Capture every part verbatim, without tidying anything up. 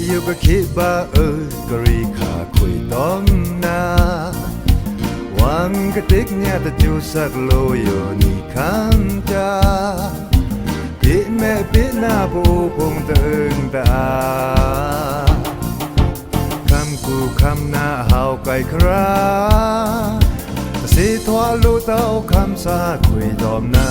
ယိုကခေဗာအွို ကရီခါခွေတောမ်နာ ဝံကတိကညးတကျိုးစက်လိုယိုနီခမ်းတာ ပေ့မဲပေ့နာပိုဖုံတအွိုတအာ ခမ်းကူခမ်းနာဟဝ်ကိုက်ခရာ တစေထွာလိုတောက်ခမ်းစာခွေတောမ်နာ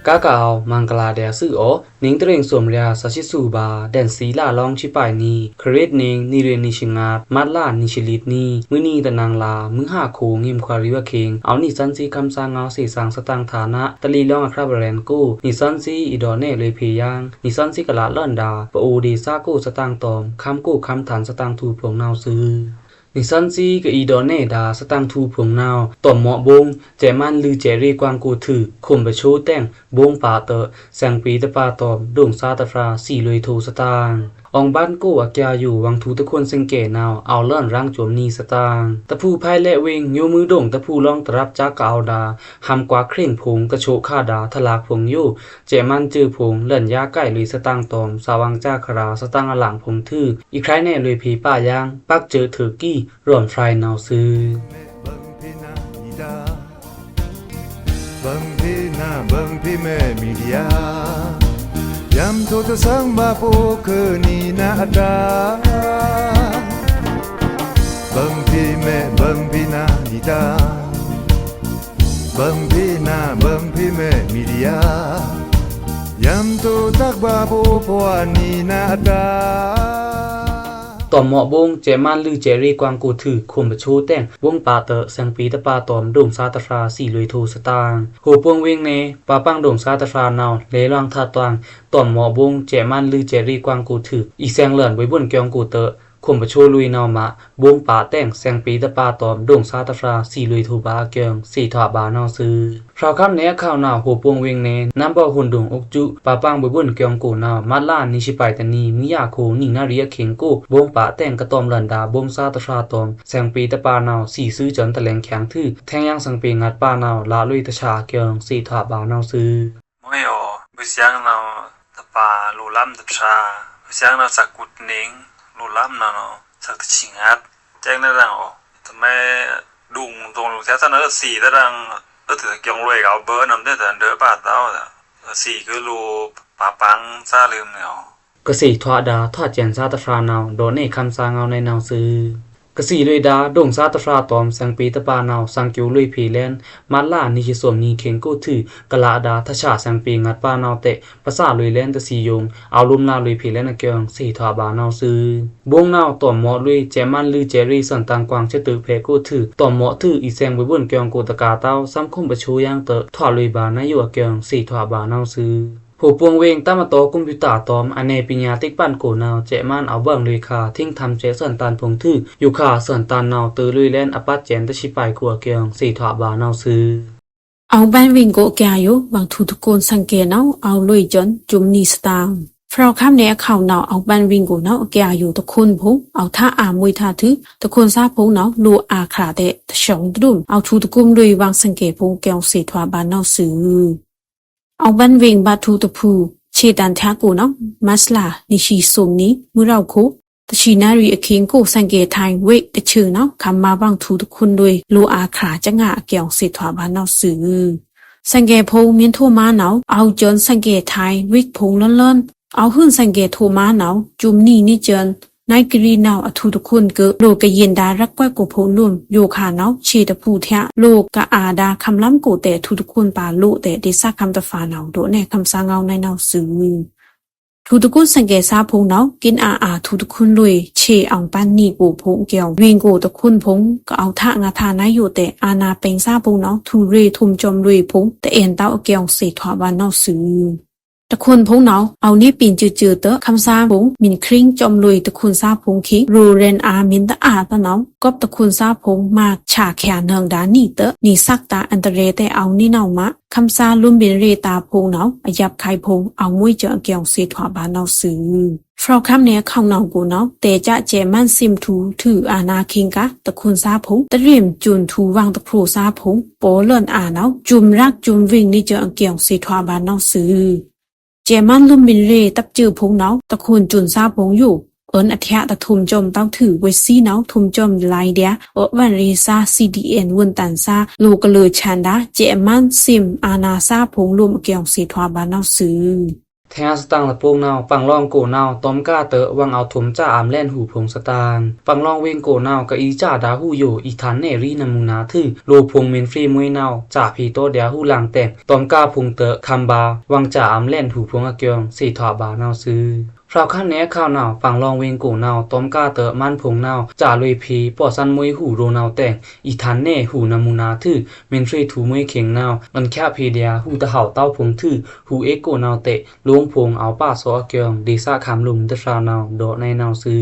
ကါကအဝ် မင်္ဂလာဒျာႏသွူးအော နင်းတရင်းစုမ်ရျာႏ သစ်ဆစ်သူဗာႏ ဒန်ႏသီးလလောင်းႏဆီပိုင်နံ ခရစ်နင်း နွေရာႏနွေရာႏရှစ်ငါး မတ်လနွေရာႏရှစ်လစ်နံ မွိုန်နံတနင်္လာ မွိုန်ဟါခွံ ငိမ်ခွါရီႏဝၢၢ်ခိင် အဝ်နွေစန်းစီခမ်းသားငဝ်းသေသင်စတန်းဌာန တလီလောင်းအခြပ် ရဲဉ်ႏကို နွေစန်းစီအီဒေါ့နဲလွေဖေယင်း နွေစန်းစီကလတ်လွဉ်ဒါ ပအိုဒေသကိုစတန်းတောမ် ခမ်းကိုခမ်းထန်စတန်းထူဖုံနဝ်သွူ။ နွေစန်းစီကအီဒေါ့နဲဒါ စတန်းထူဖုံနဝ် တွမ်မော့ဗုံး စဲ့မန်းလွေစဲ့ရေကွင်ကိုထွူ ခုမ်ပချိုတဲင် ဗုံးပါတ့ စဲင်ပေတပါတောမ် ဒိုင်သားတဖြာ သီလွေထိုစတန်း အောင်ဗန်းကိုအကျာယို ဝင်းထူတခွန်စင်ကဲနဝ် အဝ်လွဉ်ရင်းစုမ်နွေစတန်း တဖူဖိုင်လဲ့ဝင်း ညိုမွိုဒိုင်တဖူလောင်းတရပ်စကာအဝ်ဒါ ဟံးကွာခြိုင်ဖုံ ကချိုခါဒါ ထလာဖုံယို စဲ့မန်းစဲ့ဖုံ လွဉ်ယာကိုက်လွေစတန်းတောမ် သဝင်းစခရာ စတန်းအလင်ဖုံထွူ အီခြိုင်နဲလွေဖေပါယင်း ပက်စဲ့ထွူကီ ရွမ်ဖြိုင်နဝ်သွူ။ ဗိုင်ဖီနာ ဗိုင်ဖီမဲ မီဒီယာ ယံထိုတသင်ဗာပိုခွိုနီနာအတာ ဗိုင်ဖီမဲ ဗိုင်ဖီနာ နီတာ ဗိုင်ဖီနာ ဗိုင်ဖီမဲ မီဒီယာ ယံထိုတကဗာပိုခွိုနီနာအတာ တွမ်မော့ဗုံး စဲ့မန်းလွေစဲ့ရေကွင်ကိုထွူ ခုမ်ပချိုတဲင် ဗုံးပါတ့ စဲင်ပေတပါတောမ် ဒိုင်သားတဖြာ သီလွေထိုစတန်း ဟိုပွင်ဝင်းနဲ ပာပင်ဒိုင်သားတဖြာနဝ် လဲလွင်ထတ်တွင် တွမ်မော့ဗုံး စဲ့မန်းလွေစဲ့ရေကွင်ကိုထွူ အီစဲင်လွဉ်ဗွိုင်ဗွိုင်ကျွင်ကိုတ့ ခုမ်ပချိုလွေနဝ်မး ဗုံးပါတဲင် စဲင်ပေတပါတောမ် ဒိုင်သားတဖြာ သီလွေထိုဗာအကျွင် သေထွာဗာနဝ်သွူ။ ဖြောက်ခမ်းနဲအခဝ်နဝ် ဟိုပွင်ဝင်းနဲ နမ်းဗော့ဟုန်ဒိုင်အုပ်စု ပာပင်ဗွိုင်ဗွိုင်ကျွင်ကိုနဝ် မတ်လနွေဆီပိုင်တနွေ မွိုန်ယါခို နွေနရီအခိင်ကို ဗုံးပါတဲင်ကတွမ်လွဉ်ဒါ ဗုံးသားတဖြာတွမ် စဲင်ပေတပါနဝ် သီသွူစွဉ်တလဲင်ချင်ထွူ ထဲင်ယင်းစံင်ပေငတ်ပါနဝ် လလွေတဆာအကျွင် သေထွာဗာနဝ်သွူ။ မွေးဧိုင် ဘုသျိုင်းနဝ် တပါလိုလမ်းတဖြာ ဘုသျိုင်းနဝ် စက်ကူတ်နင်း လိုလမ်းနဝ် စက်တဆံငတ် ကျဲင်နရံၣ်ဧိုင် တမဲ ဒုံဒုံလူဆဲသနဝ် သီတရံၣ် အတကျွင်လွေကဝ် ဘၢနမ်ဒဲတန်ဒဲပါတဝ် သီကလို ပာပင်သားလွေမွေးဧိုင် ကသေထွာဒါ ထွာကျဲင်သားတဖြာနဝ် ဒေါ့နဲခမ်းသားငဝ်းနဲနဝ်သွူ။ ကသီလွေဒါ ဒိုင်သားတဖြာတွမ် စဲင်ပေတပါနဝ် စံင်ကျိုလွေဖီလဲန် မတ်လနွေဆီသွမ်နွေခိင်ကိုထွူ ကလဒါ တဆာစံင်ပေငတ်ပါနဝ်တဲ ပသလွေလဲန်တသီယိုင် အဝ်လိုမ်းလလွေဖီလဲန်အကျွင် သေထွာဗာနဝ်သွူ။ ဗုံးနဝ် တွမ်မော့လွေ စဲ့မန်းလွေစဲ့ရေသွဉ်တန်ကွင်ချက်တွိုက်ဖဲကိုထွူ တွမ်မော့ထွူ အီစဲင်ဗွိုင်ဗွိုင်ကျွင်ကိုတကာတဝ် သမ်ခုမ်ပချိုယင်းတဲ ထွာလွေဗာနယိုအကျွင် သေထွာဗာနဝ်သွူ။ ဟိုပွင်ဝင်း တပ်မတော်ကွန်ပျူတာတွမ် အနည်းပညာသိပ္ပံကိုနဝ် စဲ့မန်းအဝွင်လွေခါ ထိင်းထမ်စဲ့သွဉ်တန်ဖုံထွူ ယိုခါသွဉ်တန်နဝ် တွိုလွေလဲန်အပတ်ကျဲင်တဆီပိုင်ခွိုအကျွင် သေထွာဗာနဝ်သွူ။ အောက်ဘန်းဝင်းကိုအကျာယို ဝင်းထူတခွန်စံင်ကဲနဝ် အဝ်လွေစွဉ် စုမ်နွေစတန်း ဖြောက်ခမ်းနဲအခဝ်နဝ် အောက်ဘန်းဝင်းကိုနဝ် အကျာယိုတခွန်ဖုံ အဝ်ထါအာမွေးထါထွူ တခွန်သားဖုံနဝ် လိုအာခရာတဲ တရှောင်တဒုံ အဝ်ထူတခွန်လွေဝင်းစံင်ကဲဖုံကျွင် သေထွာဗာနဝ်သွူ။ အောက်ဘန်းဝင်း ဗတ်ထူတဖူ ဆေတန်ထါကိုနဝ် မတ်လနွေဆီသွမ်နွေ မွေးရောက်ခို တဆံနရီအခိင်ကို စံင်ကဲထိုင်ဝိတ်အဆူနဝ် ခမ်းမါဝင်းထူတခွန်လွေ လိုအာခရာစငါအကျွင် သေထွာဗာနဝ်သွူ။ စံင်ကဲဖုံ မင်းထိုမါနဝ် အဝ်စွဉ်စံင်ကဲထိုင်ဝိတ်ဖုံလွဉ်လွဉ် အဝ်ဟုဉ်စံင်ကဲထိုမါနဝ် စုမ်နွေနွေစွဉ် နွေကရီနဝ် အထူတခွန်က့ လိုကယဉ်ဒါရပ်ကွက်ကိုဖုံလွဉ် ယိုခါနဝ် ဆေတဖူထျာ လိုကအဒါခမ်းလမ်းကိုတဲ ထူတခွန်ပါလိုတဲ ဒေသခမ်းတဖၣ်နဝ် ဒေါ့နဲခမ်းသားငဝ်းနဲနဝ်သွူ။ ထူတခွန်စံင်ကဲသားဖုံနဝ် ကင်အာအာထူတခွန်လွေ ဆေအောင်ပန်းနွေကိုဖုံကျွင် ဝင်းကိုတခွန်ဖုံ ကအဝ်ထါငါထါနယိုတဲ အာဏာပိုင်သားဖုံနဝ် ထူလွေထုမ်စွမ်လွေဖုံ တအဲၣ်တဝ်အကျွင် သေထွာဗာနဝ်သွူ။ တခွန်ဖုံနဝ် အဝ်နွေပျဉ်စွိုက်စွိုက်တဲ ခမ်းသားဖုံ မင်းခရင်စွမ်လွေ တခွန်သားဖုံခိ လိုရဲဉ်အာမင်းတအာတနဝ် ကွပ်တခွန်သားဖုံ မါဆာချာနွံဒါနွေတဲ နွေသက်တာအန္တရာယ်တဲ အဝ်နွေနဝ်မး ခမ်းသားလိုမ်းဗဉ်ရေတာဖုံနဝ် အယပ်ခိုင်ဖုံ အဝ်မွေးစွဉ်အကျွင် သေထွာဗာနဝ်သွူ။ ဖြောက်ခမ်းနဲအခဝ်နဝ်ကိုနဝ် တဲကျစဲ့မန်းသိမ်ထူထွူအာဏာခိင်ကါ တခွန်သားဖုံ တရံမ်စွဉ်ထူဝင်းတဖုံသားဖုံ ပော်လွဉ်အာနဝ် စုမ်ရပ်စုမ်ဝင်းနွေစွဉ်အကျွင် သေထွာဗာနဝ်သွူ။ ကျဲမန်းလိုမ်းမီႏရေတပ်ကြိုဖုံႏနဝ်ꩻ တခွန်ႏစွန်ႏသားဖုံႏယို အွဉ်ႏအထျꩻတထွမ်ႏစွမ်းတဝ်းထွူ ဝေးသီးနဝ်ꩻ ထွမ်ႏစွမ်းဒ်လာႏဒျာႏ အွဉ်ႏဝေးရေꩻသား CDN ဝွန်ႏတန်ႏသား လိုꩻကလၢာ်ဆန်ႏဒါႏ ကျဲမန်းသမ်ꩻအာႏနာႏသားဖုံႏလိုမ်းအကျိုး သꩻထွꩻဗာႏနဝ်ꩻသွူ။ ထဲစတန်ႏတပုင်းနဝ်ꩻ ပင်လောင်းကိုနဝ်ꩻ တွမ်ꩻကားတွော့ꩻ ဝင်ꩻအောဝ်းထွမ်ꩻစပ်ꩻအာႏလဲဉ်ဟူꩻဖုံႏသတင်ꩻ။ ပင်လောင်းဝေင်ကိုနဝ်ꩻ ကအီႏစပ်ဒါႏဟူယို အီႏထန်ႏနယ်ရီနမူႏနာႏထွူ လိုꩻဖုံႏမီႏရေမွေးနဝ်ꩻ စပ်ဖေႏတောဒျာႏဟူꩻလင်တဲင် တွမ်ꩻကားဖုံႏတွော့ꩻ ခမ်ႏဗာႏ ဝင်ꩻစပ်အာႏလဲဉ်ဟူꩻဖုံႏအကျိုး သꩻထွꩻဗာႏနဝ်ꩻသွူ။ ဖြောက်ခါနယ်အခါနဝ်ꩻ ပင်လောင်းဝေင်ကိုနဝ်ꩻ တွမ်ꩻကားတွော့ꩻ မန်းဖုံႏနဝ်ꩻ စပ်လွေꩻဖေႏ ပော့ꩻသန်းမွေးဟူꩻရေꩻနဝ်ꩻတဲင် အီႏထန်ႏနယ်ဟူꩻနမူႏနာႏထွူ မီႏရေထူႏမွေးခေင်နဝ်ꩻ အွဉ်ႏချꩻဖေႏဒျာႏ ဟူꩻတဟဝ်ꩻတဝ်းဖုံႏထွူ ဟူꩻအ့းကိုနဝ်ꩻတဲ့ လိုင်းဖုံႏ အဝ်ပာ်သော့အကျိုး ဒေႏသခမ်းလိုမ်းတဖြာနဝ်ꩻ ဒေါ့ꩻနဲနဝ်ꩻသွူ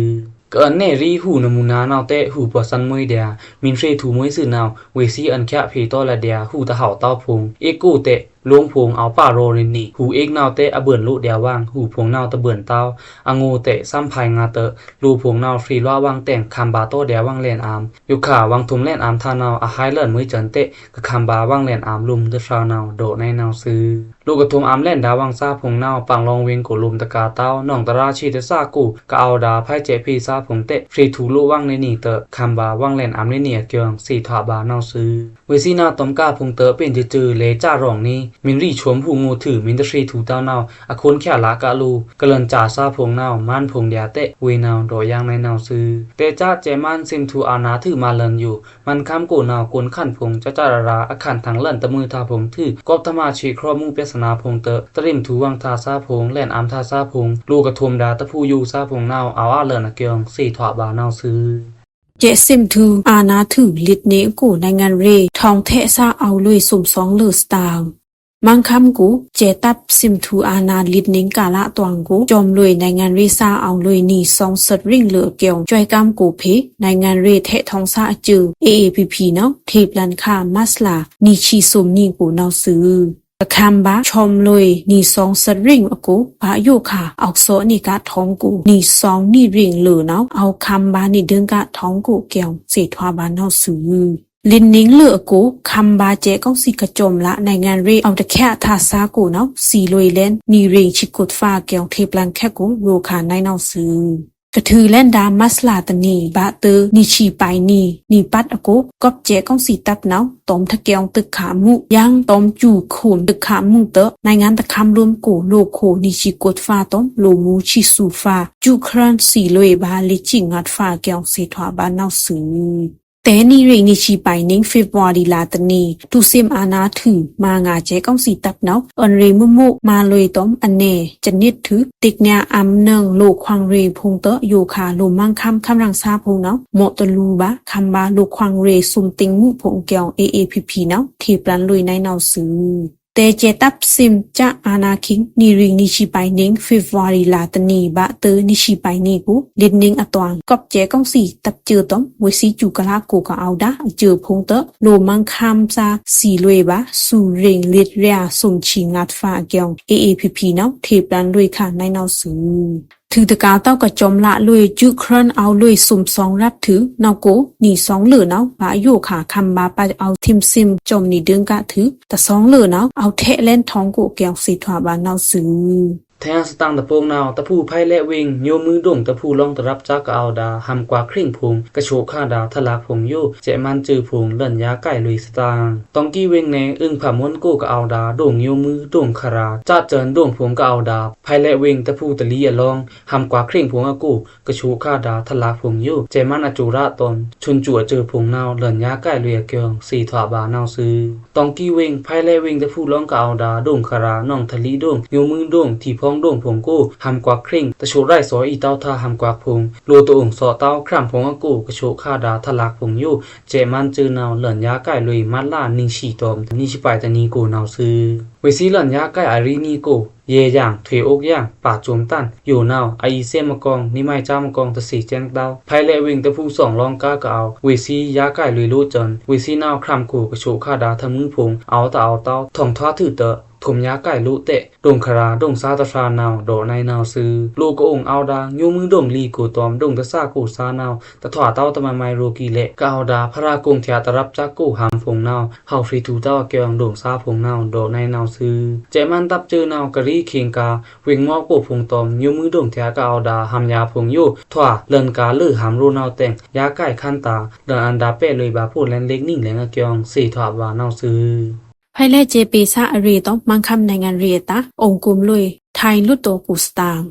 ။ ကအွဉ်ႏနယ်ရီဟူꩻနမူႏနာႏနဝ်ꩻတဲ့ ဟူꩻပော့ꩻသန်းမွေးဒျာႏ မီႏရေထူႏမွေးသွူနဝ်ꩻ ဝေးသီးအွဉ်ႏချꩻဖေႏတောလဒျာႏ ဟူꩻတဟဝ်ꩻတဝ်းဖုံႏ အ့းကိုတဲ့ လိုင်းဖုံႏ အဝ်ပာ်ရေꩻရေနံ ဟူꩻအ့းနဝ်ꩻတဲ့ အဗွဉ်ႏလိုဒျာႏဝင် ဟူꩻဖုံႏနဝ်ꩻတဗွဉ်ႏတဝ်း အငိုတဲ့ သမ်ဖိုင်ငါတွော့ꩻ လိုꩻဖုံႏနဝ်ꩻဖြေလွားဝင်တဲင် ခမ်ႏဗာႏတောဒျာႏဝင်လဲဉ်အာႏ ယိုခါ ဝင်ထွမ်ꩻလဲဉ်အာႏထါနဝ်ꩻ အဟိုင်းလဲဉ်မွေးစွန်တဲ့ ကခမ်ႏဗာႏဝင်လဲဉ်အာႏလိုမ်းတဖြာနဝ်ꩻ ဒေါ့ꩻနဲနဝ်ꩻသွူ။ လိုꩻကထွမ်ꩻအာႏလဲဉ်ဒါႏဝင်သားဖုံႏနဝ်ꩻ ပင်လောင်းဝေင်ကိုလိုမ်းတကာႏတဝ်း နောင်တရာꩻဆီတသားကို ကအဝ်ဒါႏ ဖဲကျဲဖေႏသားဖုံႏတဲ့ ဖြေထူႏလိုꩻဝင်လဲဉ်နီတွော့ꩻ ခမ်ႏဗာႏဝင်လဲဉ်အာႏလဲဉ်နီအကျိုး သꩻထွꩻဗာႏနဝ်ꩻသွူ။ ဝေးသီးနဝ်ꩻ တွမ်ꩻကားဖုံႏတွော့ꩻ ပျော်စွံꩻစွူဝ်ꩻ လဲꩻစရောင်နေ မီႏရေချွမ်ဟူငိုꩻထွူ မီႏတဖြေထူႏတဝ်းနဝ်ꩻ အခွန်ႏချာလꩻကအလို ကလန်ꩻစာသားဖုံႏနဝ်ꩻ မန်းဖုံႏဒျာႏတဲ့ ဝေးနဝ်ꩻ ဒေါ့ꩻယင်ꩻနဲနဝ်ꩻသွူ။ တဲကျကျဲမန်းသမ်ꩻထူႏအာႏနာႏထွူမၤလန်ယို မန်းခမ်းကိုနဝ်ꩻ ကွန်ႏခန့်ဖုံႏစစရရာႏ အခန်ႏထင်ႏလဲဉ်တမွေးသားဖုံႏထွူ ကွပ်ꩻထမဆီခရော့ꩻမူးပြဿနာဖုံႏတွော့ꩻ တရင်ꩻထူႏဝင်သားသားဖုံႏ လဲဉ်အာႏသားသားဖုံႏ လိုꩻကထွမ်ꩻဒါႏတဖူယိုသားဖုံႏနဝ်ꩻ အဝ်အာႏလဲဉ်အကျိုး သꩻထွꩻဗာႏနဝ်ꩻသွူ။ ကျဲသမ်ꩻထူႏအာႏနာႏထွူ လစ်ꩻနင်းအကို နိုင်ငံရေးထောင်ထဲ့သား အောဝ်လွေꩻသွမ်သွင်လွေꩻသတင်ꩻ။ မန်းခမ်းကို ကျဲတပ်သမ်ꩻထူႏအာႏနာႏ လစ်ꩻနင်းကာလအတွင်ꩻကို ကျော်လွေꩻနိုင်ငံရေးသား အောဝ်လွေꩻနီသွင်သတ်ꩻရင်ꩻလဵုအကျိုး စွဲကမ်းကိုဖေႏ နိုင်ငံရေးထဲ့ထောင်သားအကျိုး အေအေပီပီနဝ်ꩻ ထေႏပလန်ခါ မတ်လနီသွင်သွမ်နီကိုနဝ်ꩻသွူ။ ကခမ်ႏဗာႏကျော်လွေꩻနီသွင်သတ်ꩻရင်ꩻအကို ဗာႏယိုခါ အောက်သော့ꩻနေကထောင်ကို နီသွင်နီရင်ꩻလဵုနဝ်ꩻ အဝ်ခမ်ႏဗာႏနီဒိုင်ꩻကထောင်ကိုအကျိုး သꩻထွꩻဗာႏနဝ်ꩻသွူ။ လစ်ꩻနင်းလဵုအကို ခမ်ႏဗာႏကျဲကောင်စီကကျော်မလာႏ နိုင်ငံရေးအောဝ်တချာသားသားကိုနဝ်ꩻ သီလွေꩻလဲဉ် နီရင်ꩻဆီကိုတ်ꩻသားအကျိုး ထေႏပလန်ခက်ကို ယိုခါနဲနဝ်ꩻသွူ။ ကထုးလဲဉ်ဒါႏ မတ်လတနံၤ ဗာႏတွော့ꩻ နီသွင်ပၤနံၤ နီပတ်အကို ကွပ်ကျဲကောင်စီတပ်နဝ်ꩻ တွမ်ႏထကျဲင်ႏတွိုက်ꩻခꩻမူး ယင်းတွမ်ႏစူးခုမ်ႏတွိုက်ꩻခꩻမူးတွော့ꩻ နိုင်ငံႏတခမ်းလိုမ်းကို လိုꩻခိုန်နီသွင်ကိုတ်ꩻသားတွမ်ႏ လိုꩻမူးသီသူသား ယူးခရန်သီလွေꩻဗာႏ လစ်ꩻသွင်ငါႏသားအကျိုး သꩻထွꩻဗာႏနဝ်ꩻသွူ။ တဲနီရင်ꩻနီသွင်ပၤနံၤ ဖေဖော်ဝါရီလတနံၤ ထူႏသမ်ꩻအာႏနာႏထွူ မၤငါႏကျဲကောင်စီတပ်နဝ်ꩻ အွဉ်ႏရေမုမို့မၤလွေꩻတွမ်ႏ အနယ်ကျနစ်ထွူ တ့ကညးအမ်းနွောင် လိုꩻခွင်ႏရေဖုံႏတွော့ꩻ ယိုခါ လိုꩻမန်းခမ်း ခမ်းရင်သားဖုံႏနဝ်ꩻ မော့တလူဗာႏ ခမ်ႏဗာႏလိုꩻခွင်ႏရေသွမ်သင်ႏမူးဖုံႏအကျိုး အေအေပီပီနဝ်ꩻ ထေႏပလန်လွေꩻနဲနဝ်ꩻသွူ။ တဲကျဲတပ်သမ်ꩻကျားအာႏနာႏခိင်း နီရင်ꩻနီသွင်ပၤနံၤ ဖေဖော်ဝါရီလတနံၤ ဗာႏတွော့ꩻနီသွင်ပၤနံၤကို လစ်ꩻနင်းအတွင်ꩻ ကွပ်ကျဲကောင်စီတပ်ကျိုးတွမ်ႏ ဝေးသီးစူးကလာကိုကအဝ်ဒါႏ အကျိုးဖုံႏတွော့ꩻ လိုꩻမန်းခမ်းသားသီလွေꩻဗာႏ သူရင်ꩻလစ်ꩻရေꩻသွမ်သွင်ငါႏသားအကျိုး အေအေပီပီနဝ်ꩻ ထေႏပလန်လွေꩻခါနဲနဝ်ꩻသွူ။ ထွူတကာႏတဝ်းကကျော်မလာႏလွေꩻ ယူးခရန်အောဝ်လွေꩻသွမ်သွင်ရပ်ထွူ နဝ်ꩻကို နီသွင်လဵုနဝ်ꩻ ဗာႏယိုခါ ခမ်ႏဗာႏပာ်အောဝ်ထိမ်ꩻသမ်ꩻကျောမ်ႏနီဒိုင်ꩻကထွူ တသွင်လဵုနဝ်ꩻ အောဝ်ထဲ့လဲဉ်ထောင်ကိုအကျိုး သꩻထွꩻဗာႏနဝ်ꩻသွူ။ ထဲစတန်ႏတပုင်းနဝ်ꩻ တဖူဖဲလဲ့ဝ့င်း ညိုမွူးဒိုင်ꩻ တဖူလောင်းတရပ်စကားအဝ်ဒါႏ ဟမ်ႏကွားခြိင်ꩻဖုံႏ ကဆိးခါဒါႏထလပ်ꩻဖုံႏယို ကျဲမန်းစွိုဖုံႏ လန်ꩻယားကိုက်လွေꩻသတင်ꩻ။ တောင်ႏကီးဝ့င်းနယ် อึ่งผาม่วนကိုကအဝ်ဒါႏ ဒိုင်ꩻညိုမွူးဒိုင်ꩻခရာႏ စစန်ႏဒိုင်ꩻဖုံႏကအဝ်ဒါႏ ဖဲလဲ့ဝ့င်းတဖူတလီးအလောင်း ဟမ်ႏကွားခြိင်ꩻဖုံႏအကို ကဆိးခါဒါႏထလပ်ꩻဖုံႏယို ကျဲမန်းအစူးရတွမ်ႏ သွဉ်စူးအစူးဖုံႏနဝ်ꩻ လန်ꩻယားကိုက်လွေꩻအကျိုး သီထွာဗာနဝ်ꩻသွူ။ တောင်ႏကီးဝ့င်း ဖဲလဲ့ဝ့င်းတဖူလောင်းကအဝ်ဒါႏ ဒိုင်ꩻခရာႏ နောင်ႏထလီးဒိုင်ꩻ ညိုမွူးဒိုင်ꩻ ထီႏဖေါင်းဒိုင်ꩻဖုံႏကို ဟမ်ႏကွားခြိင်ꩻ တဆိးရိုက်သောအီးတဝ်းထါ ဟမ်ႏကွားဖုံႏ လိုꩻတအိုင်သောတဝ်း ခြမ်းဖုံႏအကို ကဆိးခါဒါႏထလပ်ꩻဖုံႏယို ကျဲမန်းစွိုနဝ်ꩻ လန်ꩻယားကိုက်လွေꩻ မတ်လနီသွင်တီႏ နီသွင်ပၢင်တနံၤကိုနဝ်ꩻသွူ။ ဝေးသီးလန်ꩻယားကိုက်အရီနံၤကို ယဲယင် ထွေꩻအိုက်ယင် ပါစွမ်ႏတန်ယိုနဝ်ꩻ အအီးသဲမကောင်း နီမိုင်ꩻသားမကောင်း တသီးစဲင်တဝ်း ဖဲလဲ့ဝ့င်းတဖူသွင်လောင်းကားကအဝ် ဝေးသီးယားကိုက်လွေꩻလိုꩻစွန် ဝေးသီးနဝ်ꩻခြမ်းကို ကဆိးခါဒါႏထမူးဖုံႏ အဝ်တအဝ်တဝ်း ထောင်ထွားထွူတ᩻ ကွံာ်ယါကိုက်လိုတဲ့ ဒွိုင်ခရာဒွိုင်စားတဖရာနဝ်ႈ ဒေါ့နုဲင်းနဝ်ၡိုဝ်။ လိုကအုံအဝ်ဒါ ညိုမွိုဒွိုင်လီကိုတောမ် ဒွိုင်တသ့ကိုသားနဝ်ႈ တထွာတောင်းတမမုဲင်ရိုကီလဲ့ ကအဝ်ဒါ ဖရာကုံထျာတရပ်စက်ကိုဟမ်ဖုံနဝ်ႈ ဟဝ်ထေတူတောင်းအကျိုင်း ဒွိုင်စားဖုံနဝ်ႈ ဒေါ့နုဲင်းနဝ်ၡိုဝ်။ စဲ့မန်းတပ်စၢနဝ်ႈ ကရီၶိင်ကာ ဝိင်မောကိုဖုံတောမ် ညိုမွိုဒွိုင်ထျာကအဝ်ဒါ ဟမ်ယါဖုံယို ထွာလန်ကာလိုဟမ်ရိုနဝ်တဲင် ယါကိုက်ခန်းတာ ဒွိုင်အန်ဒါပဲ့လွေဘါဖိုလန်လ့ကနံၣ်လဲင်အကျိုင်း သေထွာဗာနဝ်ၡိုဝ်။ ဖဲလဲ့စဲ့ပေဆါအရေ့တောမ် မန်းခမ်းနိုင်ငံရေးအတား အုံကုမ်လွေ ထိုင်းလွှတ်တော်ကိုယ်စား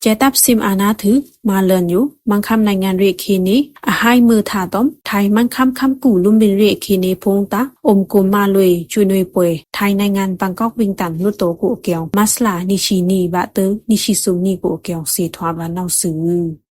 စဲ့တပ်ဆင်အာဏာထုး မႃးလန်ယို မန်းခမ်းနိုင်ငံရေးခေတ်နေ အဟိုင်းမွိုးထါတောမ် ထိုင်းမန်းခမ်းခမ်းကူႈလုမ်းဗဉ်ရေးအခေတ်နေဖုံတာ အုံကုမ်မႃးလွေ ဆွေးနွေးပွဲ ထိုင်းနိုင်ငံ ဘန်ကောက် ဝိုင်တန်လွှတ်တော်ကိုအကျိုင်း မတ်လ နှစ်ဆံနွံ ဘၣ်တွဲ နှစ်ဆံသုးနွံကိုအကျိုင်း သေထွာဗာနဝ်ၡိုဝ်။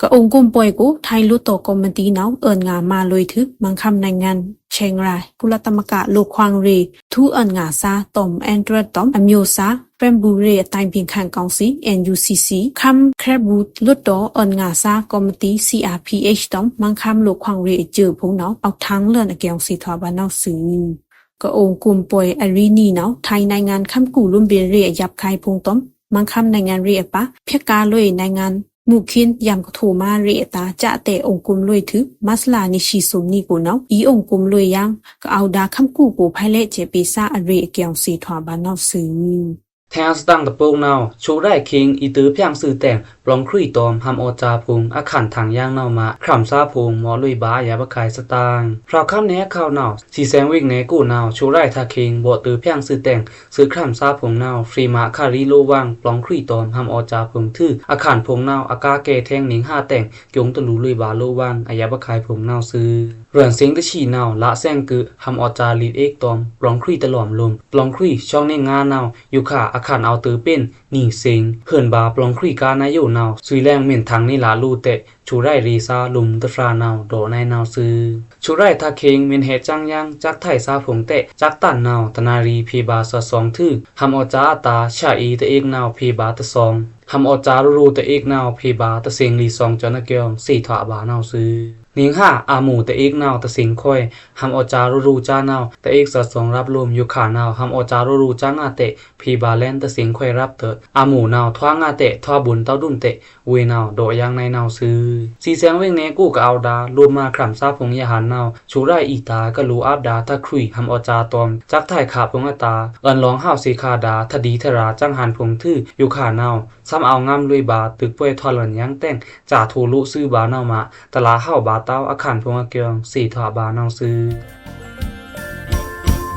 ကအုံကုမ်ပွဲကို ထိုင်းလွှတ်တော်ကော်မတီနဝ် အွဉ်ငါမႃးလွေထုး မန်းခမ်းနိုင်ငံ ချျိင်ရိုင် ကုလသမဂ္ဂလူ့အခွင့်အရေး ထူအွဉ်ငါစား တောမ် Andrew တောမ် အမျိုးသား ဖရံဘူရေးအတိုင်ပင်ခံကောင်စီ NUCC ခမ်း ခရံဘူလွှတ်တော်အွဉ်ငါစားကော်မတီ CRPH တောမ် မန်းခမ်းလူ့အခွင့်အရေးအကျိုင်းဖုံနဝ် အောက်ထန်းလွှတ်တော်အကျိုင်း သေထွာဗာနဝ်ၡိုဝ်။ ကအုံကုမ်ပွဲအရင်းအနှီးနဝ် ထိုင်းနိုင်ငံခမ်းကူႈလုမ်းဗဉ်ရေးအယပ်ၢၣ်ခါဖုံတောမ် မန်းခမ်းနိုင်ငံရေးအပါ ဖျက်ကားလွေနိုင်ငံ မူးခင်းယမ်ကထိုမႃးရေးအတား စဲ့တဲအုံကုမ်လွေထုး မတ်လ နှစ်ဆံသုးနွံကိုနဝ် အီအုံကုမ်လွေယင်း ကအဝ်ဒါခမ်းကူႈကို ဖဲလဲ့စဲ့ပေဆါအရေ့အကျိုင်း သေထွာဗာနဝ်ၡိုဝ်။ ထႅင်ၣ်သတင်တပုတ်နဝ် ချိုးရိုက်ခင်း အီတိုဖြန့်สื่อတဲင် ပလောင်ခရံာ်တောမ် ဟမ်အော်စၢဖုံ အခန့်ထင်ယင်းနဝ်မး ခရမ်စားဖုံ မော့လွေဘါ အယပ်ၢၣ်ခါသတင် ဖြောက်ခမ်းနယ်အခေါက်နဝ် စံစဲင်ဝိတ်နယ်ကိုနဝ် ချိုးရိုက်ထါခင်း ဗော့တိုဖြန့်สื่อတဲင် သိုပ်ၶရမ်စားဖုံနဝ် ဖြေမာခရီလိုဝင်း ပလောင်ခရံာ်တောမ် ဟမ်အော်စၢဖုံထုး အခန့်ဖုံနဝ် အကားကဲထဲင် နင်းဟါတဲင် ကျုံတလူလွေဘါလိုဝင်း အယပ်ၢၣ်ခါဖုံနဝ်ၡိုဝ်။ ရွဉ်စင်တဆံနဝ် လစဲင်ကု ဟမ်အော်စၢလိတ်အ့ကတောမ် ပလောင်ခရံာ်တလောမ်လုမ် ပလောင်ခရံာ် ချောင်းနွေငါနဝ် ယူခါ အခန့်အော်တိုပ့ၼ် နင်းစင် ဟိုၼ်ဘါ ပလောင်ခရံာ်ကားနယိုနဝ် စွေလဲင်မ့ၢ်ထင်နေလလိုတဲ ချိုးရိုက်ရေဆါလုမ်တဖြာနဝ် ဒေါ့နုဲင်းနဝ်ၡိုဝ်။ ချိုးရိုက်ထါခင်း မ့ၢ်ဟဲစံယင်း စက်ထဲင်စားဖုံတဲ စက်တန်နဝ် တနရီ ဖြေဘါသွက်သွင်ထုး ဟမ်အော်စၢအတား ဆဢေတအ့ကနဝ် ဖြေဘါတသွင် ဟမ်အော်စၢရူရူတအ့ကနဝ် ဖြေဘါတသင်လီသွင် စွောင်အကျိုင်း သေထွာဗာနဝ်ၡိုဝ်။ နင်းဟါ အမူတအ့ကနဝ် တသင်ခွိုင် ဟမ်အော်စၢရူရူစၢနဝ် တအ့ကသွက်သွင်ရပ်လုမ် ယူခါနဝ် ဟမ်အော်စၢရူရူစၢငါတဲ ဖြေဘါလဲၼ်တသင်ခွိုင်ရပ်တ့ အမူနဝ် ထွာငါတဲ ထွာဘုၼ်တဝ်ဒုမ်တဲ ဝေနဝ် ဒေါ့ယင်းနုဲင်းနဝ်ၡိုဝ်။ စံစဲင်ဝိတ်နယ်ကိုကအဝ်ဒါ လိုပ်မႃးခရမ်စားဖုံယဟန်နဝ် ချိုးရိုက်အီတာ ကလိုအပ်ဒါ ထါခရံာ် ဟမ်အော်စၢတောမ် စက်ထဲင်ခါဖုံအတား အွဉ်လောင်ဟဝ်သေခါဒါ ထါဒီထရာ စံဟန်ဖုံထုး ယူခါနဝ် သမ်အောဝ်ငမ်းလွေဘါ တိုပ်ကွဲထွာလွဉ်ယင်းတဲင် စၢထိုလိုသွူဘါနဝ်မး တလဟဝ်ဘါတဝ် အခန့်ဖုံအကျိုင်း သေထွာဗာနဝ်ၡိုဝ်။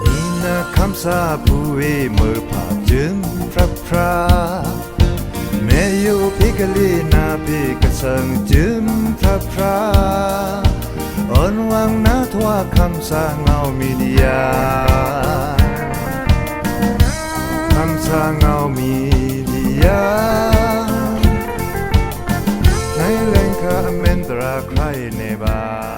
နံနာခမ်းစားဖုံဝေ မွဲဖါ ကျိုင်းဖြတ်ဖြတ် မဲယိုဖေကလေး နါဖေကသင် ကျိုင်းဖြတ်ဖြတ် အွဉ်ဝင်းနထွာ ခမ်းစားငဝ်းမီဒီယာ ခမ်းစားငဝ်းမီဒီယာ နွေလဲင်ခါ အမ့ၢ်တြးခါအံၤနေဘၣ်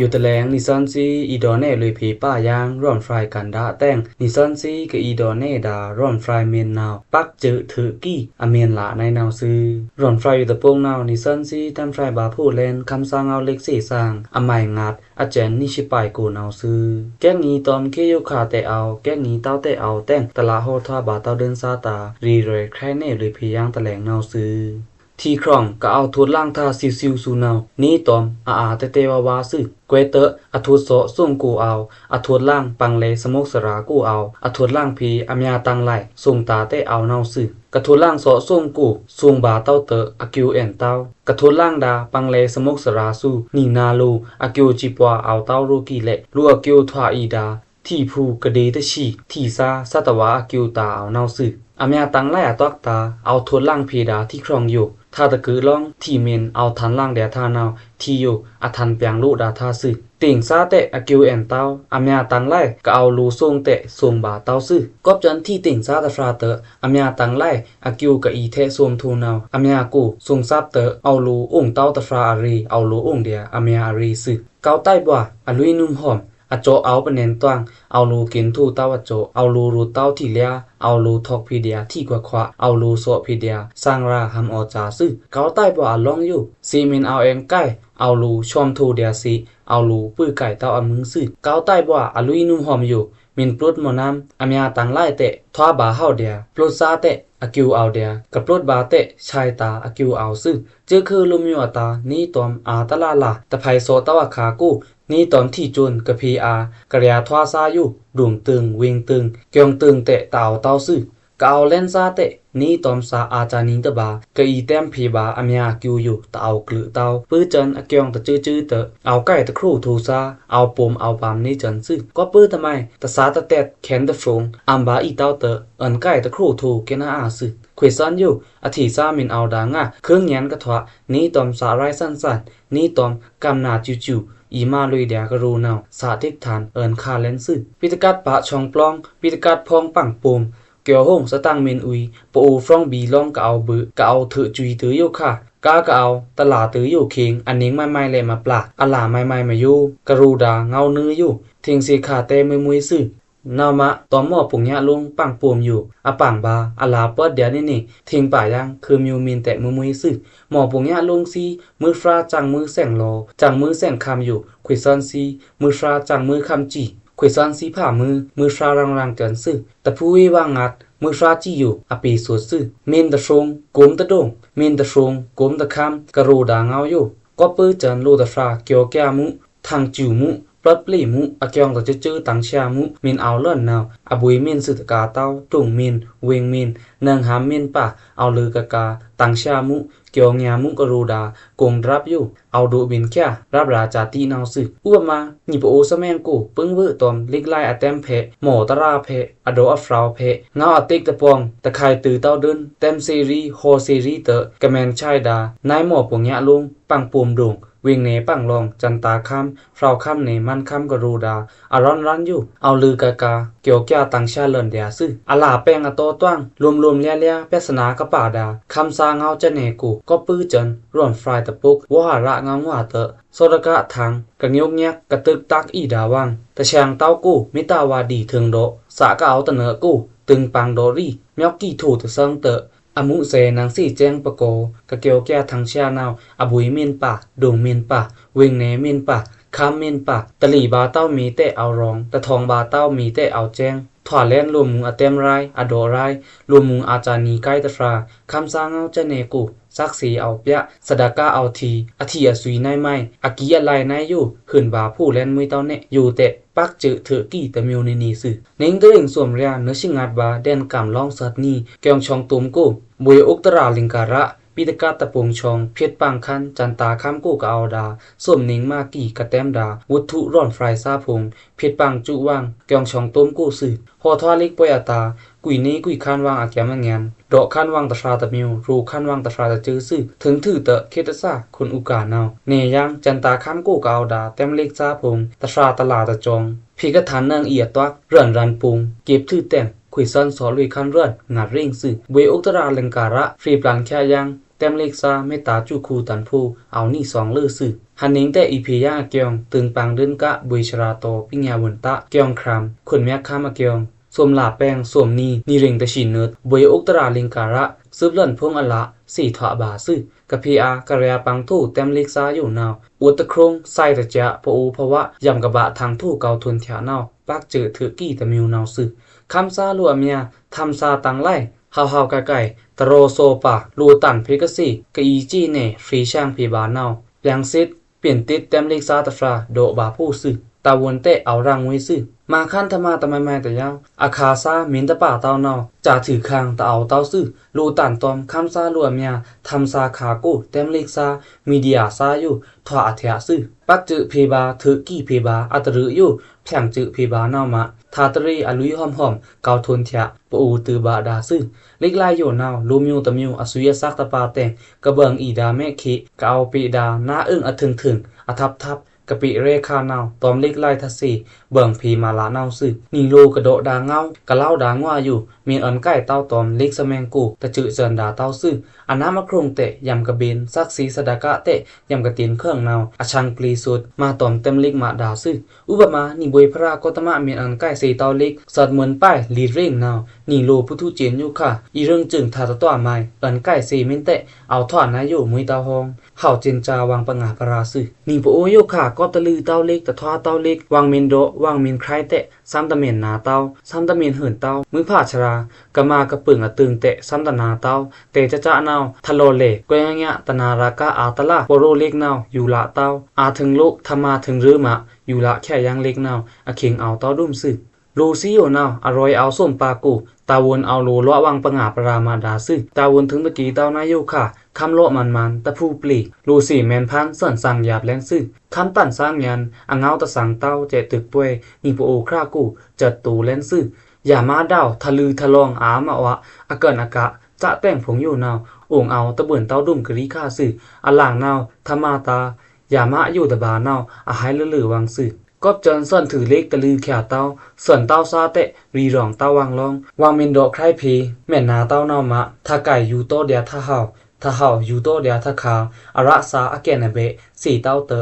ယိုတလဲင် နီသွဉ်းသီး အီဒေါနဲလွေဖေပါယင်း ရွမ်ဖြိုင်ကန္ဒါတဲင် နီသွဉ်းသီး ကအီဒေါနဲဒါ ရွမ်ဖြိုင်မ့ၢ်နဝ် ပက်ကျိုးထုးကီး အမ့ၢ်လနုဲင်းနဝ်ၡိုဝ်။ ရွမ်ဖြိုင်ယိုတပုတ်နဝ် နီသွဉ်းသီး တမ်းဖြိုင်ဘါဖိုလန် ခမ်းစားငဝ်းလဵက်သေသင် အမိုင်ငတ် အကျဉ်း နွေဆံပိုင်ကိုနဝ်ၡိုဝ်။ ကဲကနီတောမ် ခေယိုခါတဲအဝ် ကဲကနီတဝ်တဲအဝ်တဲင် တလဟဝ်ထွာဘါတဝ်ဒိုၼ်းသၢတာ ရေရွယ် ခရဲနဲလွေဖေယင်းတလဲင်နဝ်ၡိုဝ်။ ထီခရွင် ကအဝ်ထွတ်လင်ထါ သီးသီးသူနဝ် နေတောမ် အအါတဲတဲဝါဝါသွူ ကွဲးတ့ အထွတ်သော့သူင်ကိုအဝ် အထွတ်လင် ပင်လဲ စမုတ်စရာကိုအဝ် အထွတ်လင်ဖေ အမျၢ်တင်းလၢႆ သူင်တာတဲအဝ်နဝ်သွူ ကထွတ်လင်သော့သူင်ကို သူင်ဘါတဝ်တ့ အကျိုးအဲၣ်တဝ် ကထွတ်လင်ဒါ ပင်လဲ စမုတ်စရာသွူ နံနာလို အကျိုးစံးပှၢ်အဝ်တဝ်ရိုကီးလဲ့ လိုအကျိုးထွာအီဒါ ထီဖူကဒေးတသီ ထီသာ သတ္တဝါအကျိုးတာအဝ်နဝ်သွူ အမျၢ်တင်းလၢႆအတွက်တာ အဝ်ထွတ်လင်ဖေဒါ ထီခရွင်ယို ထါတကုးလောင်း ထီမ့ၢ်အဝ်ထန်လင်ဒျာထါနဝ် ထီယို အထန်ပျၢင်လိုဒါထါသွူ တ့င်သာတဲ အကျိုးအဲၣ်တဝ် အမျၢ်တင်းလၢၢ် ကအဝ်လိုသူင်တဲ သူင်ဘါတဝ်သွူ ကွပ်ကျန်ထီတ့င်သာတဖြာတ့ အမျၢ်တင်းလၢၢ် အကျိုးကအီထဲသူင်ထိုနဝ် အမျၢ်ကို သူင်သပ်တ့ အဝ်လိုအိုင်တဝ်တဖြာအရေ အဝ်လိုအိုင်ဒျာ အမျၢ်အရေသွူ ကောက်တိုက်ဘွာ အလွိနုမ်ဟွမ် အကြော့အဝ်ပနဲန်တွင် အဝ်လိုကင်ထိုတဝ်အကြော့ အဝ်လိုရူတ်တဝ်ထီလျာ အဝ်လိုထောက်ဖေဒျာ ထီခွခွ အဝ်လိုသော့ဖေဒျာ သင်ရာ ဟမ်အော်စၢသွူ ကောက်တိုက်ဘွာအလောင်းယို သေမ့ၢ်အဝ်အဲင်ကိုင် အဝ်လိုဆွမ်ထိုဒျာသေ အဝ်လိုပို့ကိုင်တဝ်အမုင်းသွူ ကောက်တိုက်ဘွာအလွိနုမ်ဟွမ်ယို မီႏပျိုတ်မော့နမ်း အမြာတန်လိုက်တဲ့ ထွားဗာႏဟဝ်ဒျာႏ ပျိုတ်စားတဲ့ အကျိုး အောက်ဒျာႏ ကပျိုတ်ဗာႏတဲ့ ဆာယတာႏ အကျိုး အောက်သွူ။ စူးခွိုလွံၢ်မျိုးအတာႏ နေတွမ်အာႏတလလ တဖိုင်သော့တဝက်ခါကို နေတွမ်ထီကျိုန်ကဖေအာႏ ကရျာထွားစားယို ဒွိုင်တိုင် ဝိုင်တိုင် ကျွင်တိုင်တဲ့ တအောက်တောက်သွူ။ ကအဝ်ႏလဲဉ်စားတဲ့ နေတွမ်စာအာႏတနံၤတဗာႏ ကအီတဲမ်းဖေဗာႏ အမြာကျိုးယို တအောက်ကျိုးတောက် ပူစန်အကျွင်တစူးစူးတဲ့ အောက်ကိုက်တခရုထိုးစား အောက်ပိုမ်အောက်ပမ်နေစန်သွူ။ ကွပ်ပူတမိုင် တစားတတဲတ်ခဲန်တဖြုံ အမ်ဗာႏအီတောက်တဲ့ အန်ကိုက်တခရုထိုးကဲနာအာသွူ။ ခွေသွန်ယို အထေသွူမီႏအောက်ဒၣ်ငါ ခုံငန်ကထွား နေတွမ်စာရိုင်းသွန်သွန် နေတွမ်ကမ်နာစူးစူး အီမလွေဒျာကရိုနဝ် သးတစ်ထန် အန်ခါလဲဉ်သွူ။ ပစ်တကတ်ပါဆောင်ပျောင်း ပစ်တကတ်ဖောင်းပင်ပိုမ် ကျိုးဟုံးသတင်မီႏအွီ ပအိုဖြောင်းဗီလောင်းကအဝ်ႏဘွို ကအဝ်ႏထွုတ်ဆွီတိုယိုခါ ကါကအဝ်ႏ တလာတိုယိုခေင် အနင်းမိုင်မိုင်လဲမပျာ အလာမိုင်မိုင်မယို ကရိုဒၣ်ငဝ်နွိုယို ထင်းသေခါတဲမွေးမွေးသွူ။ နဝ်မ တွမ်မော့ပုင်ညါလောင်းပင်ပိုမ်ယို အပင်ဗာႏ အလာပွတ်ဒျာႏနေနေ ထင်းပါယင်း ခုံမျိုးမီႏတဲ့မွေးမွေးသွူ။ မော့ပုင်ညါလောင်းသွီ မွေးဖြားစင်မွေးသွင်လော စင်မွေးသွင်ခမ်းယို ခွေသွန်သွီ မွေးဖြားစင်မွေးခမ်းစံ ခွေသွန်သွီဖာမွေး မွေးဖြားရင်ရင်စန်သွူ။ တဖူဝေးဝါငတ် မွေးဖြားစံယို အပေသွူသွူ။ မီႏတဖြုံ ကုမ်တဒုံ မီႏတဖြုံ ကုမ်တခမ်း ကရိုဒၣ်ငဝ်ယို ကွပ်ပူစန်လိုတဖြာ ကျိုးကျာမူ ထင်ကျူမူ ပျတ်ပလေမူ အကျွင်တစူးစူး တန်ဆာမူ မီႏအောက်လွဉ်နဝ် အဗွေမီႏသွူတကာတောက် တုံမီႏ ဝိုင်မီႏ နင်ဟမ်မီႏပါ အောက်လိုကကာ တန်ဆာမူ ကျိုးညါမူကရိုဒၣ် ကုံဒရပ်ယို အောက်ဒိုဗီန်ကျာ ရပ်ရာဇာတိနဝ်သွူ။ ဥပမာ ညီပအိုသမဲင်ကို ပိုင်းဝွိုတွမ် လီကလိုင်အတဲမ်းဖေ မော့တရာဖေ အဒေါ်အဖြောင်ဖေ ငဝ်အတိတ်တပောင် တခိုင်တိုတောက်ဒုံ တဲမ်းသေရီ ဟောသေရီတဲ့ ကမန်ချိုင်ဒၣ် နွိုင်မော့ပုင်ညါလောင်း ပင်ပိုမ်ဒုံ ဝိုင်နယ်ပင်လောင် စန်တာခမ်း ဖြောင်ခမ်းနယ် မန်ခမ်းကရိုဒၣ် အရွဉ်ရွဉ်ယို အောက်လိုကကာ ကျိုးကျာတန်ဆာလွဉ်ဒျာသွူ။ အလာပင်အတောတွင် လိုမ်လိုမ်လျားလျား ပြဿနာကပါဒၣ် ခမ်းသားငဝ်စနဲကို ကွပ်ပူစန် ရွဉ်ဖြိုင်တပုတ် ဝေါ်ဟရငဝ်ငွါတဲ့ သောတကအထင် ကညိုညက် ကတုတ်တတ်အီဒၣ်ဝင် တဆင်တောက်ကို မီးတဝါဒီထုံဒေါ် သကအဝ်တနွိုကို တိုင်ပင်ဒေါ်ရီ မျောက်ကြည့်ထိုးတသွင်တဲ့ အမူသဲနင်သေစဲင်ပကော ကကျိုးကျာထင်ဆာနဝ် အဗွေမီႏပါ ဒုံမီႏပါ ဝိုင်နယ်မီႏပါ ခမ်းမီႏပါ တလီဗာႏတောက်မီးတဲ့အောက်ရောင် တထောင်ဗာႏတောက်မီးတဲ့အောက်စဲင် ထွာလဲဉ်လိုမ်မူအတဲမ်းရိုင် အဒေါ်ရိုင် လိုမ်မူအာဇာနည်ကိုက်တဖြာ ခမ်းသားငဝ်စနဲကို သတ်သေအောက်ပြ သဒကာအောက်ထီ အထီအသွီနွိုင်မိုင် အကီအလိုင်နွိုင်ယို ဟုံဗာႏဖိုလဲဉ်မွေးတောက်နဲယိုတဲ့ ပက်စဲထွုတ်ကီတမီုနေနေသွူ။ နင်းတရင်သွမ်ရျာ နွိုင်သီငတ်ဗာႏ ဒဲန်ကမ်လောင်းသတ်နံ ကျွင်ဆောင်တွမ်ကို ဗွေဥက္တရာလင်္ကာရ ပစ်တကတ်တပုင်ဆောင် ဖြစ်ပင်ခမ်း စန်တာခမ်းကိုကအဝ်ဒၣ် သွမ်နင်းမကီကတဲမ်းဒၣ် ဝုထုရွဉ်ဖြိုင်သားဖုံ ဖြစ်ပင်စူဝင် ကျွင်ဆောင်တွမ်ကိုသွူ။ ဟောထွာလီကပွဲအတာ ကွီနေကွီခမ်းဝင်အကျမ်အငန် ဒေါ်ခမ်းဝင်တဖြာတမီု ရူခမ်းဝင်တဖြာတစူးသွူ ထိုင်ထုတဲ့ ခေတ်အသစ်ခွန်ဥက္ကာနဝ် နေရင် စန်တာခမ်းကိုကအဝ်ဒၣ် တဲမ်းလီကသားဖုံ တဖြာတလတစောင် ဖေကထန်နင်အီအတွက် ရွဉ်ရွဉ်ပုင် ကျိုးထုတဲ့ ခွေသွန်သောလွေခမ်းရွဉ် ငတ်ရင်းသွူ။ ဗွေဥက္တရာလင်္ကာရ ဖြေပျန်ချရင် တဲမ်းလီကသား မီးတႃစူခုတန်ဖို အောက်နံသွင်လွိုက်သွူ။ ဟန်နင်းတဲ့အီဖေယင်းအကျွင် တိုင်ပင်ဒုံက ဗွေစရာတော် ပညာဝန္တ ကျွင်ခရမ် ခွန်မျက်ခမ်းအကျွင် သွမ်လပင် သွမ်နံ နံရင်တဆံနွိုက် ဗွေဥက္တရာလင်္ကာရ သွပ်လွဉ်ဖုံအလ သေထွာဗာသွူ။ ကဖေအာႏ ကရျာပင်ထိုး တဲမ်းလီကသားယိုနဝ် အိုတ်တခရုံ စိုက်တကျ ပအိုဖဝ ယမ်ကဗာႏထင်ထိုး ကောက်ထွန်ထျာနဝ် ပက်စဲထွုတ်ကီတမီုနဝ်သွူ။ ခမ်းသားလိုအမြာ ထမ်းသားတင်လိုက် ဟဝ်ဟဝ်ကိုက်ကိုက် တရောသောပါ လိုတန်ဖေကသေ ကအီစ့နဲ ဖြေဆင်ဖေဗာႏနဝ် ပြန်စစ် ပြင်သစ် တဲမ်းလီကသားတဖြာ ဒေါ်ဗာႏဖိုသွူ တဝွန်တဲ့အောက်ရင်ဝေသွူ။ မခမ်းထမတမိုင်မိုင်တယဝ် အခါသားမီးတပာတောက်နဝ် စာထုခင်တအောက်တောက်သွူ လိုတန်တွမ် ခမ်းသားလိုအမြာ ထမ်းသားခါကို တဲမ်းလီကသား မီဒီယာသားယို ထွာအထျာသွူ။ ပက်စဲဖေဗာႏ ထွုတ်ကီဖေဗာႏ အတရွို့ယို ဖြောင်စဲဖေဗာႏနဝ်မ ထါတရေအလွိဟွမ်ဟွမ် ကောက်ထွန်ထျာ ပအိုတိုဗာႏဒၣ်သွူ။ လီကလိုင်ယိုနဝ် လိုမီုတမီု အသွီအသက်တပာတဲင် ကဘင်အီဒၣ်မဲခေ ကအဝ်ပေဒၣ် နါအိုင်အထုင်ထုင် အထပ်ထပ် ကပေရဲခါနဝ် တွမ်လီကလိုင်ထသေ ဘင်ဖေမလနဝ်သွူ။ နံလိုကဒေါ်ဒၣ်ငဝ် ကလောင်ဒၣ်ငွါယို မီးအွန်ကိုက်တောက်တွမ် လီကသမဲင်ကို တစူးသွဉ်ဒၣ်တောက်သွူ။ အနမ်းအခရုံတဲ့ ယမ်ကဗိန် သတ်သေသဒကာတဲ့ ယမ်ကတိန်ခင်နဝ် အဆင်ပျီသွူ မတွမ်တဲမ်းလီကမဒၣ်သွူ။ ဥပမာ နံဗွေဖရာ ကောတမ မီးအွန်ကိုက်သေတောက်လီက သွဉ်မွဉ်ပိုင် လီရင်နဝ် နီလိုꩻပုထုႏစင်ႏယိုခါ အီႏရင်းစုင်ꩻ ထါတတွꩻမိုင်ႏ အွဉ်ႏကိုက်ꩻသေႏမင်းꩻတဲ့ အောဝ်ႏထွာနႏယို မွေးတဝ်းဟုံႏ ဟဝ်ႏစင်ꩻစာႏ ဝင်ꩻပငါႏပရာႏသွူ။ နီပိုအိုဝ်းယိုခါ ကော့ꩻတလုတဝ်းလ့ꩻက်ꩻ တထွားတဝ်းလ့့ꩻက်ꩻ ဝင်ꩻမင်းဒေါ ဝင်ꩻမင်းခြဲင်ꩻတဲ့ သမ်ႏတမင်ꩻနာႏတဝ်း သမ်ႏတမင်ꩻဟုိုင်ꩻတဝ်း မွိုးဖါꩻဆရာႏ ကမါကပူင်ꩻအတိုင်ႏတဲ့ သမ်ႏတနာႏတဝ်း တဲꩻစစနဝ်ꩻ ထလောꩻလဲꩻကွဲငါꩻတနာႏရာႏကား အာႏတလ ပောရောꩻလ့့ꩻက်ꩻနဝ်ꩻ ယူꩻလꩻတဝ်း အာႏထိုင်ꩻလိတ် ထမါထိုင်ꩻရူမ်းမꩻ ယူꩻလꩻခဲꩻယင်းလ့့ꩻက်ꩻနဝ်ꩻ အခင်ꩻအောဝ်ႏတဝ်းဒွုမ်သွူ။ လိုꩻသီးယိုနဝ်ꩻ အရွယ်ႏအောဝ်ႏသွမ်ꩻပါႏကို တာဝန်ႏအောဝ်ႏလိုꩻလွော့ꩻဝင်ꩻပငါႏပရာႏမꩻဒါသွူ။ တာဝန်ႏထိုင်ꩻတက့ꩻတဝ်းနဝ်ꩻယိုခါ ခမ်းလော့ꩻမန်မန်ႏ တဖူးပျေꩻ လိုꩻသေꩻမဲန်ꩻဖန်း သွဉ်ꩻသင်ꩻယပ်ꩻလဲႏသွူ။ ခမ်းတန်ꩻသားငိုင်ꩻ အငေါတသင်ꩻတဝ်း စဲ့ꩻတိုက်ꩻပွေꩻ နီပိုအိုဝ်းခြါကို စဲ့ꩻတိုတ်ꩻလဲႏသွူ။ ယမဒဝ် ထလုထလောင်ꩻ အာႏမဝ အကင်ꩻအက စတဲင်ꩻဖိုင်ႏယိုနဝ်ꩻ အိုင်ႏအောဝ်ႏတဘိုင်ႏတဝ်းဒွုမ်ꩻကရီခါသွူ။ အလင်ꩻနဝ်ꩻ ထမါꩻတာႏ ယမယိုတဗာႏနဝ်ꩻ အဟဲလꩻလ᩻ဝင်ꩻသွူ။ ကော့ꩻစဲ့ꩻသွဉ်ꩻထိုꩻလ့့ꩻက်ꩻ တလုခဲꩻတဝ်း သွဉ်ꩻတဝ်းသားတဲ့ ရီရောင်ႏတဝ်းဝင်ꩻလောင်း ဝင်ꩻမင်းဒေါခြဲင်ꩻဖေႏ မဲန်ꩻနာႏတဝ်းနဝ်ꩻမꩻ ထကိုင်ယူႏတောဒျာႏထဟဝ် ထဟဝ်ယူႏတောဒျာႏထခါ အရစာႏအကဲနဘဲ့ သေတဝ်းတ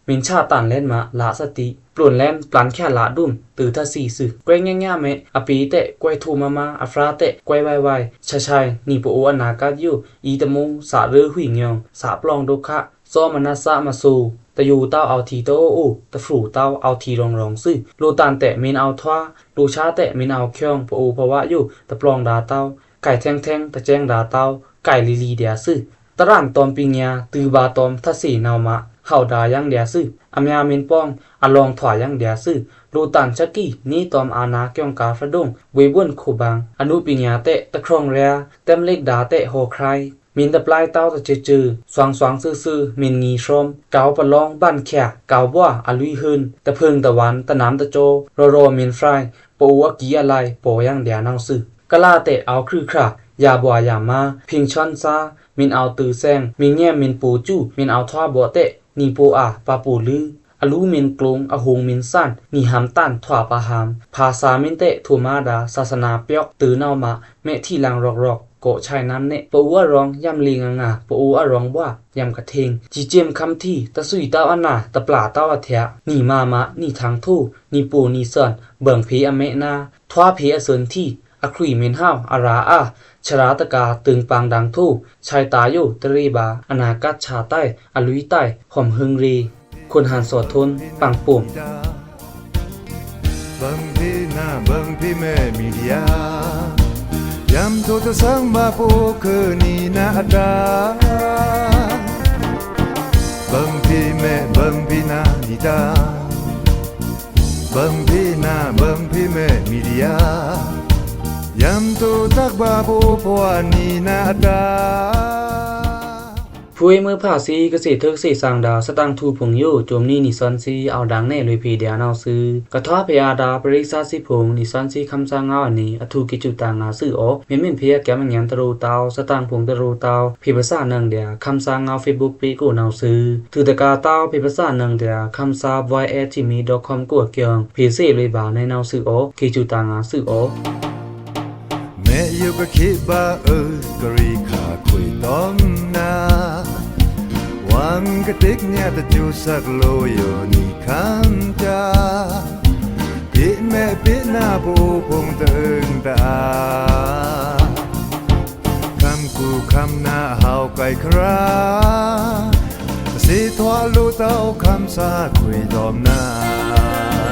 မင်းꩻဆာတန်ꩻလဲ့ꩻမꩻ လသတိ ပျိုန်လဲ့ꩻပျန်ႏခဲꩻလဒွုမ်ꩻ တိုꩻထသီသွူ။ ကွဲငါငါမဲ အပေတဲ့ ကွဲထိုမါမါ အဖြါတဲ့ ကွဲဝဲဝဲ ဆါဆါ နီပိုအိုဝ်းအနာႏကတ်ယို အီႏတမူ သရဲꩻဟွိုင်ꩻညွင်ꩻ သပလောင်ႏဒုက္ခ သောမနသမသို တယိုတဝ်းအောဝ်ႏထီႏတအိုးအိုး တဖြူꩻတဝ်းအောဝ်ႏထီႏရောင်ႏရောင်ႏသွူ။ လိုꩻတန်တဲ့ မင်းအောဝ်ႏထွား လိုꩻဆါတဲ့ မင်းအောဝ်ႏချွင်ꩻ ပအိုဝ်ႏပဝါယို တပလောင်ႏဒါႏတဝ်း ကိုင်ထဲင်ထဲင် တစဲင်ႏဒါႏတဝ်း ကိုင်လီလီဒျာႏသွူ။ တရန်ႏတွမ်ပညာ တိုဝ်ဗာႏတွမ်ထသီနဝ်ꩻမꩻ ဟဝ်ဒါႏယင်းဒျာႏသွူ။ အမျာႏမင်းပွင် အလောင်ႏထွာယင်းဒျာႏသွူ။ လိုꩻတန်သက်ကီ နေတွမ်အာဏာႏကွင်ႏကာႏဖြဒုံ ဝေးဝွန်ခိုဗင် အနုပညာတဲ့ တခြွင်ႏရဲ တဲမ်းလစ်ဒါတဲ့ ဟောခြဲင် မင်းတပျိုင်တဝ်း တစဲးစဲး သွင်သွင်သွူသွူ မင်းငီႏဖြောမ် ကိုင်ပလောင်ႏဗန်ႏခဲꩻ ကိုင်ဘွားအလွိုင်ႏဟုိုင် တဖိုင်ႏတဝန်ႏ တနမ်ႏတကျော ရောရောမင်းဖြိုင် ပအိုဝ်ႏအကီအလိုင် ပော်ယင်းဒျာႏနဝ်ꩻသွူ။ ကလတဲ့ အောဝ်ႏခြုခရာ ယဘွားယမါ ဖင်ႏဆွန်ႏသား မင်းအောဝ်ႏတိုဝ်ႏသဲင် မင်းငဲမင်းပိုႏစူ မင်းအောဝ်ႏထွားဗော့တဲ့ နီပိုအာ ပပိုလွူ အလူမင်းကျိုင် အဟုုင်မင်းသန် နီဟမ်တန်ႏထွာပဟမ် ဖါသာႏမင်းတဲ့ ထိုမါဒါႏ သာသနာႏပျွဲ့တိုဝ်နဝ်ꩻမꩻ မဲထီလင်ရောင်ႏရောင်ႏ ကော့ꩻဆဲ့ꩻနမ်းနဲ့ ပအိုဝ်ႏအရောင်ႏ ယမ်လီငါငါ ပအိုဝ်ႏအရောင်ႏဝွား ယမ်ကထင် စံစင်ခမ်းထီ တသွီတဝ်းအနာ တပျာတဝ်းအထျာ နီမါမါ နီထင်ထိ နီပိုနီသွန်ႏ ဗိုင်ဖေႏအမဲနာႏ ထွာဖေႏအသွဉ်ထီ အခြွီမင်းဟဝ် အရာအာ ဆရာတကာႏ တိုင်ပင်ဒင်ထိ ဆဲ့ꩻတာႏယို တရေဗာႏ အနာႏကတ်ႏဆါတဲ အလွိုင်တဲ ဟွမ်ဟုိုင်ရေ ခွန်ဟန်သောထွန်း ပင်ပုံ ဗိုင်ဖေႏနာႏ ဗိုင်ဖေႏမဲ မီဒီယာ ယမ်ထိုတသင်ဗာႏ ပအိုဝ်ႏခွိုနီနၤအဒါ ဗိုင်ဖေႏမဲ ဗိုင်ဖေႏနာႏ နီဒါ ဗိုင်ဖေႏနာႏ ဗိုင်ဖေႏမဲ မီဒီယာ ယမ်ထိုတတ်ဗာႏ ပအိုဝ်ႏခွိုနီနၤအဒါ ဖွေမွဲဖါသီ ကသေ့ထိုကသေ့သင်ဒါႏ သတင်ꩻထူဖိုင်ႏယို စွံနံꩻနီသွဉ်သီ အောဝ်ႏဒါႏနယ်လွေꩻဖေႏဒျာႏနဝ်ꩻသွူ။ ကထွာဖေႏအာဒါႏ ပရိသတ်သီဖိုင်ႏ နီသွဉ်သီခမ်းသားငါးအနံၤ အထူႏကီးစူးတာႏငါးသွူအောꩻ။ မ့မ့ၢ်ဖေႏအကဲမညံတရူတဝ်း သတင်ꩻဖိုင်ႏတရူတဝ်း ဖေႏပသနင်ႏဒျာႏ ခမ်းသားငါး Facebook pageကိုနဝ်ꩻသွူ။ ထုးတကာႏတဝ်း ဖေႏပသနင်ႏဒျာႏ ခမ်းသား voice at gmail dot com ကိုအကျိုင်း ဖေႏသေ့လွေꩻဗာႏနဲနဝ်ꩻသွူအောꩻ။ ကီးစူးတာႏငါးသွူအောꩻ။ မဲယိုကခေဗာႏ အကရီခါခွေႏတွမ်နၤ ဝမ်ကတိကညးတစူးသက်လိုယို နီခမ်းစါ ပေ့မဲပေ့နာႏ ပအိုဝ်ႏဖိုင်ႏတအုံတအာ ခမ်းကူခမ်းနာႏ ဟဝ်ႏကိုက်ခရာ သေထွာလိုတဝ်း ခမ်းသားခွေႏတွမ်နၤ